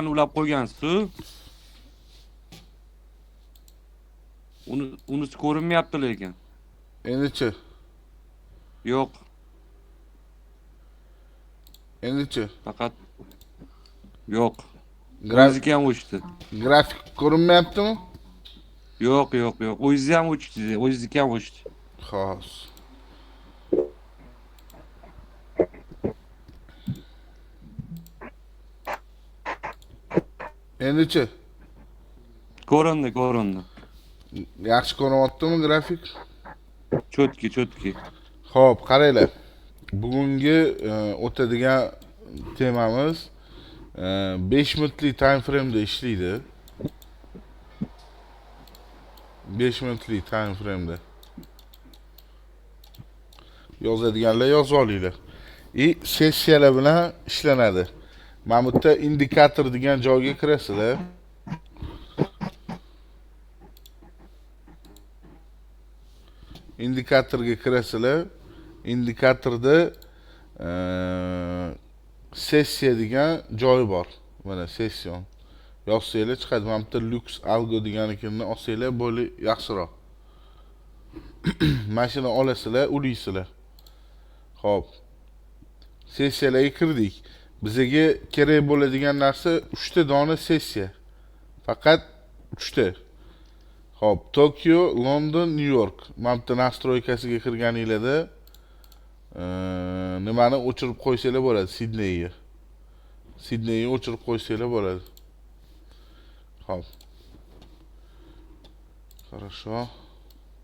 Ulab qo'ygansiz. Unisi ko'rinmayapti lekin. Endichi? Yo'q, Endichi? Faqat yo'q. Grafik O'ziniki ham o'chdi. Grafik ko'rinmayaptimi? Yo'q, yo'q, yo'q. O'zingizni ham o'chdi, o'zingizniki ham o'chdi. Xo'sh. Endichi? Ko'rindi, ko'rindi. Yaxshi ko'rinyaptimi grafik? Чётко, чётко. Xo'p, qaranglar. Bugungi o'tadigan temamiz 5 minutlik time frame'da ishlaydi. 5 minutlik time frame'da. Yozadiganlar yozib olinglar. И sessiyalar bilan ishlanadi. Mana bu yerda indikator degan joyga kirasizlar. Indikatorga kirasizlar. Indikatorda sessiya degan joyi bor. Mana session. Yozsanglar chiqadi. Mana bu yerda Lux Algo deganikini olsanglar bo'ldi, yaxshiroq. Mana shuni olasizlar, ulaysizlar. Xo'p. Sessiyalarga kirdik. Bizga kerak bo'ladigan narsa 3 ta dona sessiya. Faqat 3 ta. Xo'p, Tokyo, London, New York. Mana bu yerda настройка siga kirganinglarda nimani o'chirib qo'ysanglar bo'ladi? Sidneyni. Sidneyni o'chirib qo'ysanglar bo'ladi. Xo'p. Хорошо.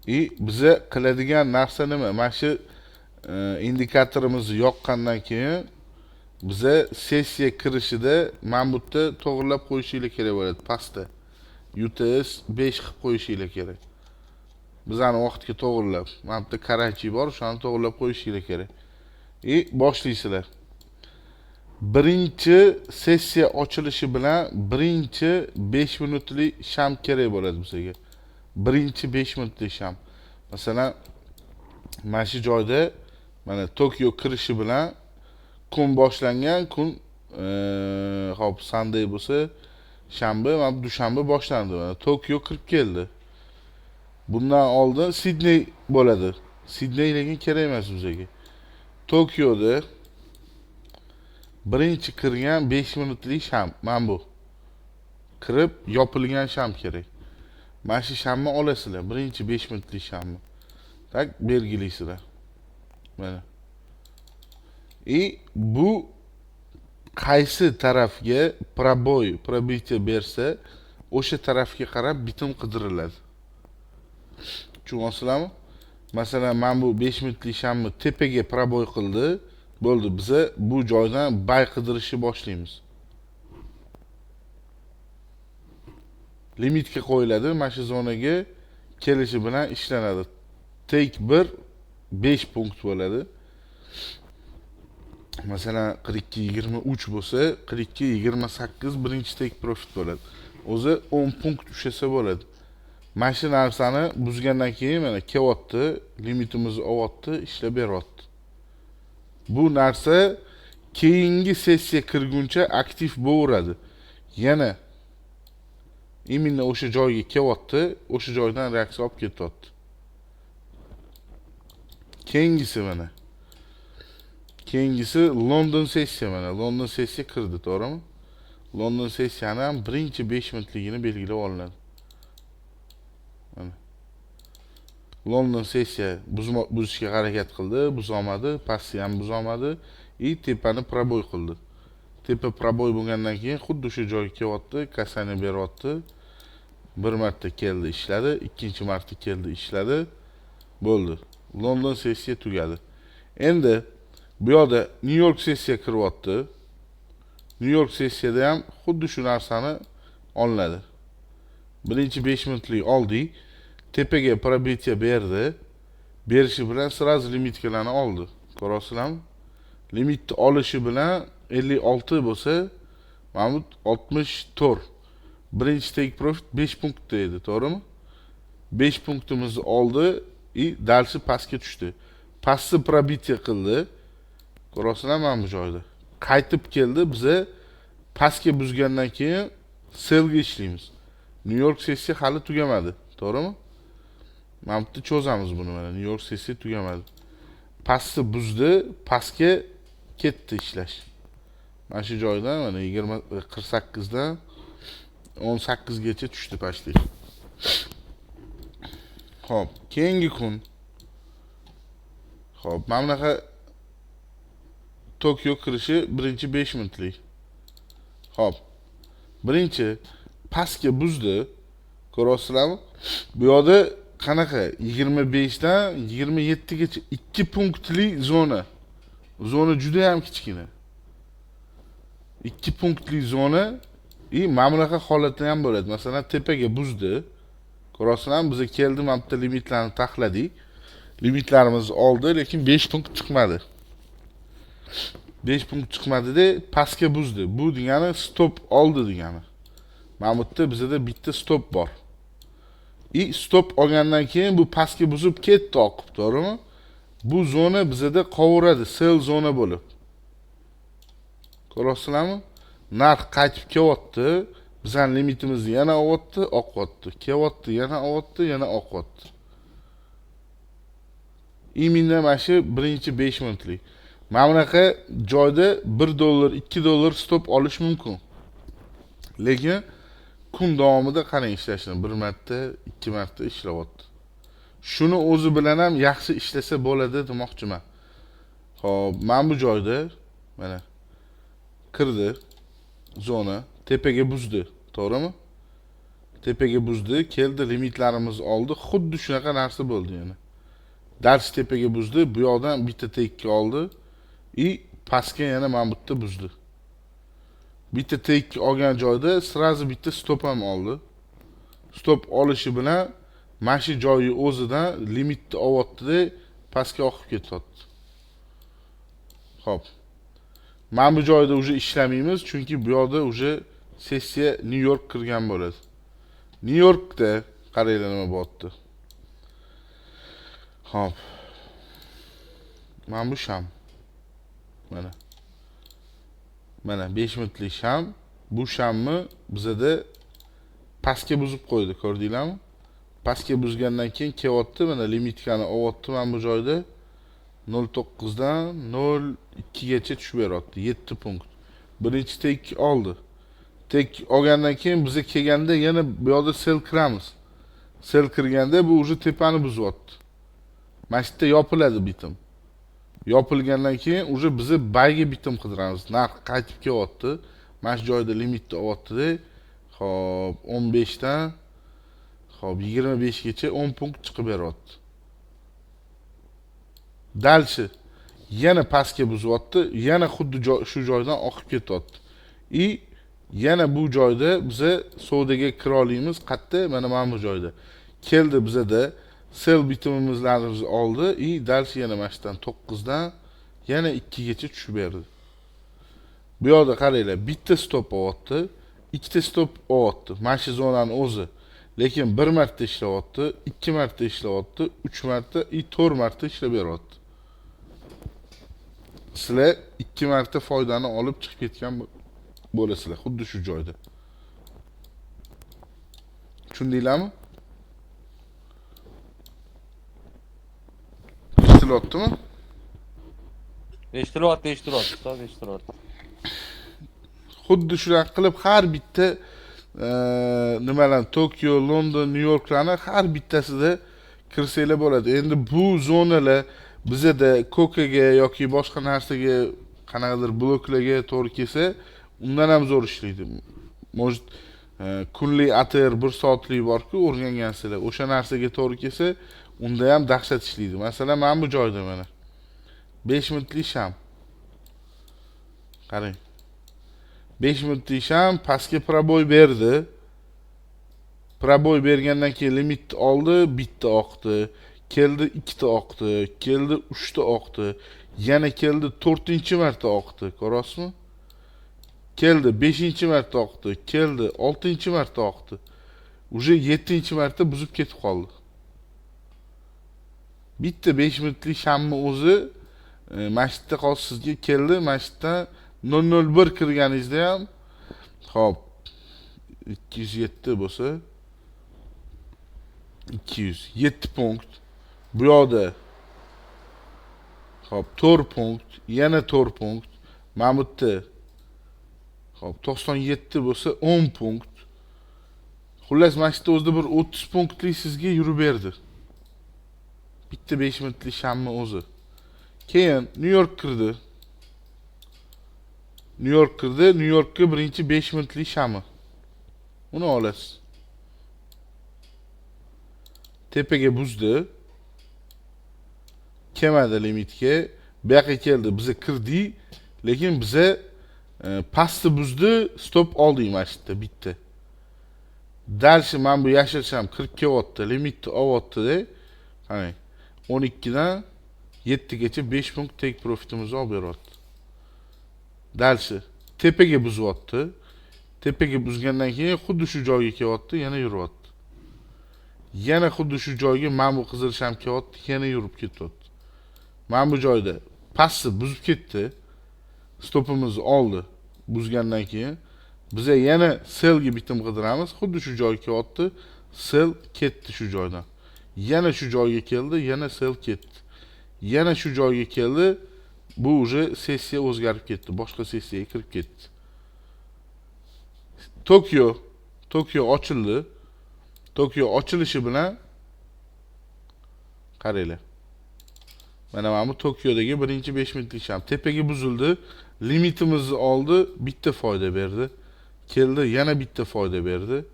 И biza qiladigan narsa nima? Mana shu indikatorimizni yoqqandan keyin biza sessiya kirishida mana bu yerda to'g'rilab qo'yishinglar kerak bo'ladi pastda. UTC 5 qilib qo'yishinglar kerak. Bizani vaqtga to'g'rilab, mana bu yerda Karachi bor, o'shani to'g'rilab qo'yishinglar kerak. И boshlaysizlar. Birinchi sessiya ochilishi bilan birinchi 5 minutlik sham kerak bo'ladi bizga. Birinchi 5 minutlik sham. Masalan, mana shu joyda mana Tokyo kirishi bilan kun boshlangan kun, hop, Sunday bo'lsa, shanba, mana bu dushanba boshlandi. Mana Tokyo kirib keldi. Bundan oldin Sidney bo'ladi. Sidney lekin kerak emas bizga. Tokyoda birinchi kirgan 5 minutlik sham mana bu. Kirib yopilgan sham kerak. Mana shu shamni olasizlar, birinchi 5 minutlik shamni. Так belgilaysizlar. Mana. И bu qaysi tarafga пробой, пробитие bersa, o'sha tarafga qarab bitim qidiriladi. Tushunyapsizlarmi? Masalan, mana bu 5 minutlik shamni tepaga пробой qildi, bo'ldi, biza bu joydan buy qidirishni boshlaymiz. Limitga qo'yiladi, mana shu zonaga kelishi bilan ishlanadi. Take 1 5 punkt bo'ladi. Masalan, 42.23 bo'lsa, 42.28 birinchi take profit bo'ladi. O'zi 10 punkt ushlasa bo'ladi. Mana shu narsani buzgandan keyin mana kelyapti, limitimizni olyapti, ishlab beryapti. Bu narsa keyingi sessiya kirguncha aktiv bo'laveradi. Yana именно o'sha joyga kelyapti, o'sha joydan reaksiya olib ketyapti. Keyingisi mana. Keyingisi London sessiya mana. London sessiya kirdi, to'g'rimi? London sessiyani ham birinchi 5 minutligini belgilab olinadi. Mana. London sessiya buzishga harakat qildi, buzolmadi, pastni ham buzolmadi и tepani пробой qildi. Tepa пробой bo'lgandan keyin xuddi o'sha joyga kelyapti, касание beryapti. Bir marta keldi, ishladi, ikkinchi marta keldi, ishladi. Bo'ldi. London sessiya tugadi. Endi bu yoqda New York sessiya kiryapti. New York sessiyada ham xuddi shu narsani olinadi. Birinchi 5 minutlik oldik. Tepaga пробитие berdi. Berishi bilan сразу limitkalarni oldi. Ko'rasizlarmi? Limitni olishi bilan 56 bo'lsa, mana bu 64. Birinchi take profit 5 punktda edi, to'g'rimi? 5 punktimizni oldi и дальше pastga tushdi. Pastni пробитие qildi. Ko'rasizlarmi mana bu joyda? Qaytib keldi, biza Pastga buzgandan keyin sellga ishlaymiz. Nyu York sessiya hali tugamadi, to'g'rimi? Mana bu yerda cho'zamiz buni mana. Nyu York sessiya tugamadi. Pastni buzdi, pastga ketdi ishlash. Mana shu joydan mana 20.48 dan 18 gacha tushdi почти. Xo'p, keyingi kun. Xo'p, mana bunaqa Tokyo kirishi birinchi 5 minutlik. Xo'p. Birinchi pastga buzdi. Ko'ryapsizlarmi? Bu yoqda qanaqa 25 dan 27 gacha 2 punktli zona. Zona juda ham kichkina. 2 punktli zona и mana bunaqa holatda ham bo'ladi. Masalan, tepaga buzdi. Ko'ryapsizlarmi? Biz keldi, mana bu yerda limitlarni taxladik. Limitlarimizni oldi, lekin 5 punkt chiqmadi. 5 punkt chiqmadi-da, pastga buzdi. Bu degani stop oldi degani. Mana bu yerda bizda bitta stop bor. И stop olgandan keyin bu pastga buzib ketdi oqib, to'g'rimi? Bu zona bizda qovuradi, sell zona bo'lib. Ko'ryapsizlarmi? Narx qaytib kelyapti, bizning limitimizni yana olyapti, oqyapti. Kelyapti, yana olyapti, yana oqyapti. Именно mana shu birinchi 5 minutlik. Mana bunaqa joyda 1 dollar, 2 dollar stop olish mumkin. Lekin kun davomida qarang ishlashini bir marta, 2 marta ishlayapti. Shuni o'zi bilan ham yaxshi ishlasa bo'ladi demoqchiman. Xo'p, mana bu joyda mana kirdi zona, tepaga buzdi, to'g'rimi? Tepaga buzdi, keldi, limitlarimiz oldi. Xuddi shunaqa narsa bo'ldi yana. Dars tepaga buzdi, bu yoqdan bitta tekka oldi и pastga yana mana bu yerda buzdi. Bitta tek olgan joyda сразу bitta stop ham oldi. Stop olishi bilan mana shu joyi o'zidan limitni olyapti-da, pastga oqib ketyapti. Xo'p. Mana bu joyda уже ishlamaymiz, chunki bu yoqda уже sessiya Nyu York kirgan bo'ladi. Nyu Yorkda qaranglar nima bo'lyapti. Xo'p. Mana bu sham. Mana. Mana 5 minutlik sham. Bu shamni bizada pastga buzib qo'ydi, ko'rdinglarmi? Pastga buzgandan keyin kelyapti, mana limitkani olyapti mana bu joyda 0.9 dan 0.2 gacha tushib beryapti, 7 punkt. Birinchi tek oldi. Tek olgandan keyin biza kelganda yana bu yoqda sell kiramiz. Sell kirganda bu уже tepani buzyapti. Mana shu yerda yopiladi bitim. Yopilgandan keyin уже biza buyga bitim qidiramiz. Narx qaytib kelyapti. Mana shu joyda limitni olyapti-da. Xo'p, 15 dan xo'p 25 gacha 10 punkt chiqib beryapti. Дальше yana pastga buzyapti, yana xuddi shu joydan oqib ketyapti. И yana bu joyda biza savdoga kira olamiz. Qayerda? Mana bu joyda. Keldi bizada sell bitimimizni oldi и дальше yana mana shu yerdan 9 dan yana 2 gacha tushib berdi. Bu yoqda qaranglar, bitta stop olyapti, ikkita stop olyapti. Mana shu zonani o'zi. Lekin bir marta ishlayapti, 2 marta ishlayapti, 3 marta и 4 marta ishlab beryapti. Sizlar 2 marta foydani olib chiqib ketgan bo'lasizlar xuddi shu joyda. Tushundinglarmi? Eshitilyaptimi? Eshitilyapti, eshitilyapti, ustoz, eshitilyapti. Xuddi shunaqa qilib har bitta nimalar Tokyo, London, Nyu Yorklarni har bittasida kirsanglar bo'ladi. Endi bu zonalar bizada kokaga yoki boshqa narsaga qanaqadir bloklarga to'g'ri kelsa, undan ham zo'r ishlaydi. Может, kunlik ATR 1 soatlik bor-ku, o'rgangansizlar. O'sha narsaga to'g'ri kelsa, unda ham dahshat ishlaydi. Masalan, mana bu joyda mana 5 minutlik sham. Qarang. 5 minutlik sham pastga пробой berdi. Пробой bergandan keyin limitni oldi, bitta oqdi. Keldi ikkita oqdi, keldi uchta oqdi. Yana keldi 4-marta oqdi. Ko'rasizmi? Keldi 5-marta oqdi, keldi 6-marta oqdi. Уже 7-marta buzib ketib qoldi. Bitta 5 minutlik shamni o'zi mana shu yerda qoldi, sizga keldi, mana shu yerdan 0.01 kirganingizda ham Xo'p, 207 bo'lsa 207 punkt. Bu yoqda xo'p 4 punkt, yana 4 punkt. Mana bu yerda xo'p 97 bo'lsa 10 punkt. Xullas, mana shu yerda o'zida bir 30 punktlik sizga yurib berdi. Bitta 5 minutlik shamni o'zi. Keyin Nyu York kirdi. Nyu York kirdi. Nyu Yorkka birinchi 5 minutlik shami. Uni olasiz. Tepaga buzdi. Kelmadi limitga. Bu yoqqa keldi. Biza kirdik, lekin biza pastni buzdi, stop oldik mana shu yerda bitta. Дальше mana bu yashil sham kirib kelyapti, limitni olyapti-da. Qarang, 12 dan 7 gacha 5 punkt take profitimizni olib beryapti. Дальше tepaga buzyapti. Tepaga buzgandan keyin xuddi shu joyga kelyapti, yana yuryapti. Yana xuddi shu joyga mana bu qizil sham kelyapti, yana yurib ketyapti. Mana bu joyda pastni buzib ketdi. Stopimizni oldi. Buzgandan keyin biza yana sellga bitim qidiramiz. Xuddi shu joyga kelyapti, sell ketdi shu joydan. Yana shu joyga keldi, yana sell ketdi. Yana shu joyga keldi. Bu уже sessiya o'zgarib ketdi, boshqa sessiyaga kirib ketdi. Tokio ochildi. Tokio ochilishi bilan qaranglar. Mana bu Tokiodagi birinchi 5 minutlik sham tepaga buzildi, limitimizni oldi, bitta foyda berdi. Keldi, yana bitta foyda berdi.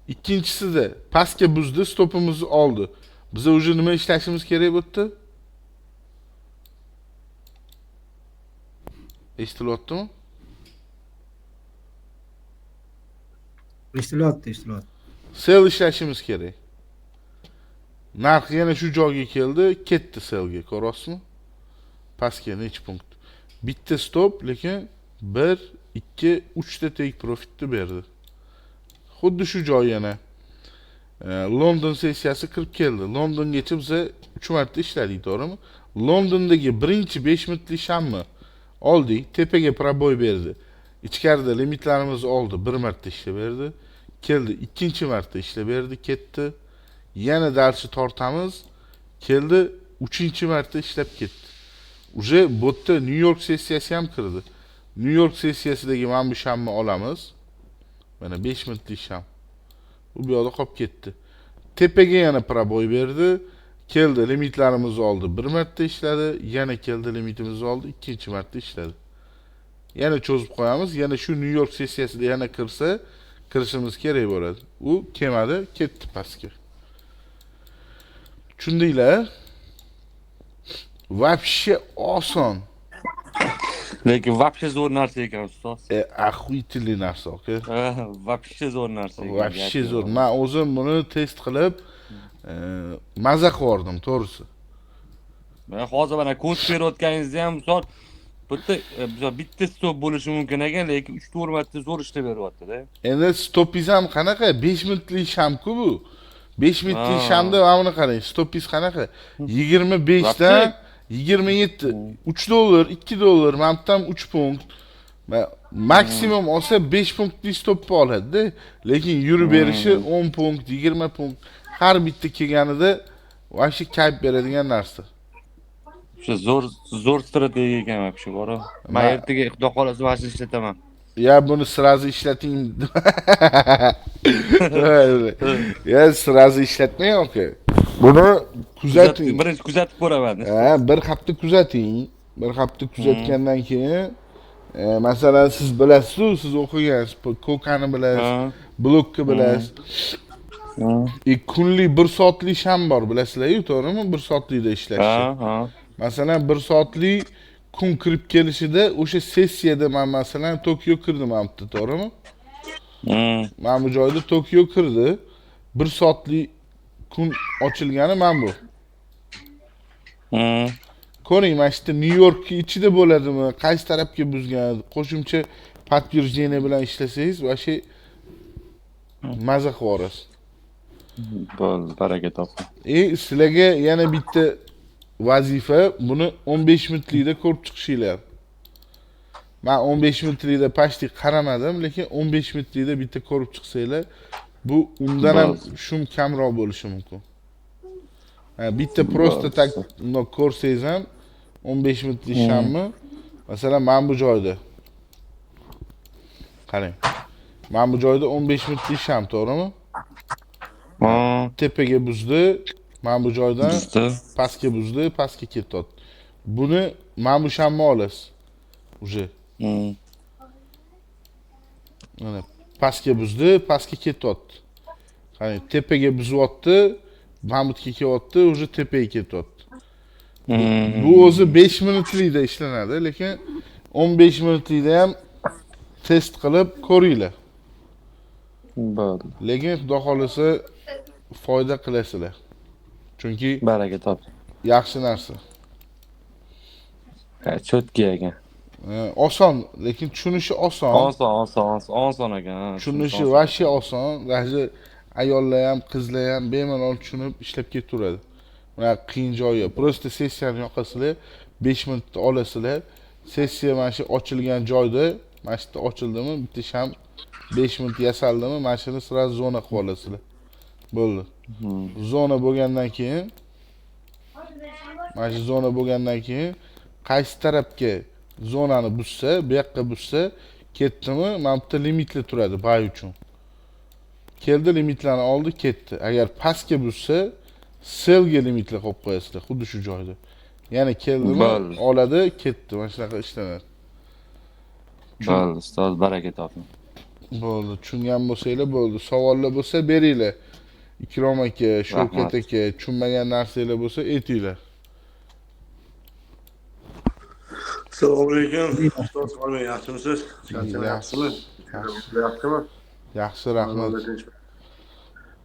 Ikkinchisida pastga buzdi, stopimizni oldi. Biz уже nima ishlashimiz kerak bu yerda? Eshitilyaptimi? Eshitilyapti, eshitilyapti. Sell ishlashimiz kerak. Narx yana shu joyga keldi, ketdi sellga, ko'rasizmi? Pastga necha punkt? Bitta stop, lekin 1, 2, 3 ta take profitni berdi. Xuddi shu joy yana. London sessiyasi kirib keldi. Londongacha biz 3 marta ishladik, to'g'rimi? Londondagi birinchi 5 minutlik shamni oldik, tepaga proboy berdi. Ichkarida limitlarimizni oldi, bir marta ishlab berdi. Keldi, ikkinchi marta ishlab berdi, ketdi. Yana darsi tortamiz, keldi, uchinchi marta ishlab ketdi. Уже bu yerda Nyu York sessiyasi ham kirdi. Nyu York sessiyasidagi mana bu shamni olamiz. Mana 5 minutlik sham. Bu yoqda qolib ketdi. Tepaga yana proboy berdi. Keldi, limitlarimizni oldi, bir marta ishladi, yana keldi, limitimizni oldi, ikkinchi marta ishladi. Yana cho'zib qo'yamiz, yana shu Nyu York sessiyasida yana kirsa, kirishimiz kerak bo'ladi. U kelmadi, ketdi pastga. Tushundinglar? Вообще oson. Lekin вообще zo'r narsa ekan, ustoz. Охуительный narsa, aka. Вообще zo'r narsa ekan. Вообще zo'r. Men o'zim buni test qilib, maza qildim, to'g'risi. Men hozir mana kurs berayotganingizda ham misol bitta stop bo'lishi mumkin ekan, lekin 3-4 marta zo'r ishlab beryapti-da. Endi stopingiz ham qanaqa? 5 minutlik shamku bu. 5 minutlik shamda mana buni qarang, stopingiz qanaqa? 25 dan 27, 3 dollar, 2 dollar, mana bu yerdan 3 punkt. Maksimum olsa 5 punktlik stopni oladi-da, lekin yurib berishi 10 punkt, 20 punkt har bitta kelganida вообще kayf beradigan narsa. O'sha zo'r strategiya ekan вообще, bor. Men ertaga xudo xolasa mana shuni ishlataman. Ya buni сразу ishlating. Ya сразу ishlatmang, aka. Buni kuzating. Birinchi kuzatib ko'raman. Ha, bir hafta kuzating. Bir hafta kuzatgandan keyin masalan siz bilasiz-ku, siz o'qigansiz, kokani bilasiz, blokni bilasiz. Kunlik 1 soatlik sham bor, bilasizlar-ku, to'g'rimi? 1 soatlikda ishlashi. Masalan, 1 soatlik kun kirib kelishida o'sha sessiyada men masalan Tokio kirdim mana bu yerda, to'g'rimi? Mana bu joyda Tokio kirdi. 1 soatlik kun ochilgani mana bu. Ko'ring, mana shu yerda Nyu York ichida bo'ladimi, qaysi tarafga buzgan, qo'shimcha подтверждение bilan ishlasangiz, вообще maza qilib yuborasiz. Bo'ldi, baraka toping. Sizlarga yana bitta vazifa, buni 15 minutlikda ko'rib chiqishinglar. Man 15 minutlikda почти qaramadim, lekin 15 minutlikda bitta ko'rib chiqsanglar, bu undan ham шум kamroq bo'lishi mumkin. Ha, bitta просто так bundoq ko'rsangiz ham 15 minutlik shamni, masalan, mana bu joyda. Qarang. Mana bu joyda 15 minutlik sham, to'g'rimi? Ha, Tepaga buzdi, mana bu joydan buzdi. Pastga buzdi, pastga ketyapti. Buni, mana bu shamni olasiz. Уже. Mana pastga buzdi, pastga ketyapti. Qarang, tepaga buzyapti, mana bu yerga kelyapti, уже tepaga ketyapti. Bu o'zi 5 minutlikda ishlanadi, lekin 15 minutlikda ham test qilib ko'ringlar. Bo'ldi. Lekin xudo xohlasa foyda qilasizlar. Chunki Baraka top. yaxshi narsa. Ha, чётко ekan. Oson, lekin tushunishi oson. Oson, oson, oson, oson ekan. Ha, Tushunishi oson. Вообще oson. Даже ayollar ham, qizlar ham bemalol tushunib ishlab ketaveradi. Unaqa qiyin joyi yo'q. Просто sessiyani yoqasizlar, 5 minutda olasizlar. Sessiya mana shu ochilgan joyda, mana shu yerda ochildimi, bitta sham 5 minut yasaldimi, mana shuni сразу zona qilib olasizlar. Bo'ldi. Zona bo'lgandan keyin, mana shu zona bo'lgandan keyin qaysi tarafga zonani buzsa, bu yoqqa buzsa, ketdimi, mana bu yerda limitli turadi buy uchun. Keldi, limitlarni oldi, ketdi. Agar pastga buzsa, sellga limitli qo'yib qo'yasizlar, xuddi shu joyda. Yana keldimi, Bo'ldi. oladi, ketdi. Mana shunaqa ishlanadi. Bo'ldi, ustoz, baraka toping. Bo'ldi, tushungan bo'lsanglar bo'ldi. Savollar bo'lsa beringlar. Ikrom aka, Shavkat Rahmat. aka, tushunmagan narsanglar bo'lsa aytinglar. Assalomu alaykum. Ustoz, qalay, yaxshimisiz? Charchamayapsizmi? Yaxshi. Yaxshimi? Yaxshi, rahmat.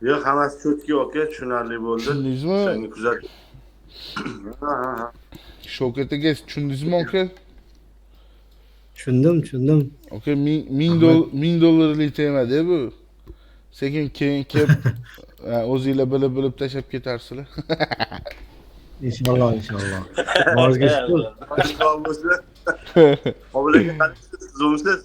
Yo'q, hammasi чётко, aka, tushunarli bo'ldi. Tushundingizmi? Seni kuzat. Ha. Shavkat aka, tushundingizmi, aka? Tushundim, tushundim. Aka, 1000 dollarlik temada bu. Sekin keyin kelib ha, o'zinglar bilib bilib tashlab ketarsizlar. Inshaalloh, inshaalloh. Boringizga shukur. Bo'lsa. Qobil aka, qalaysiz? Zo'rmisiz?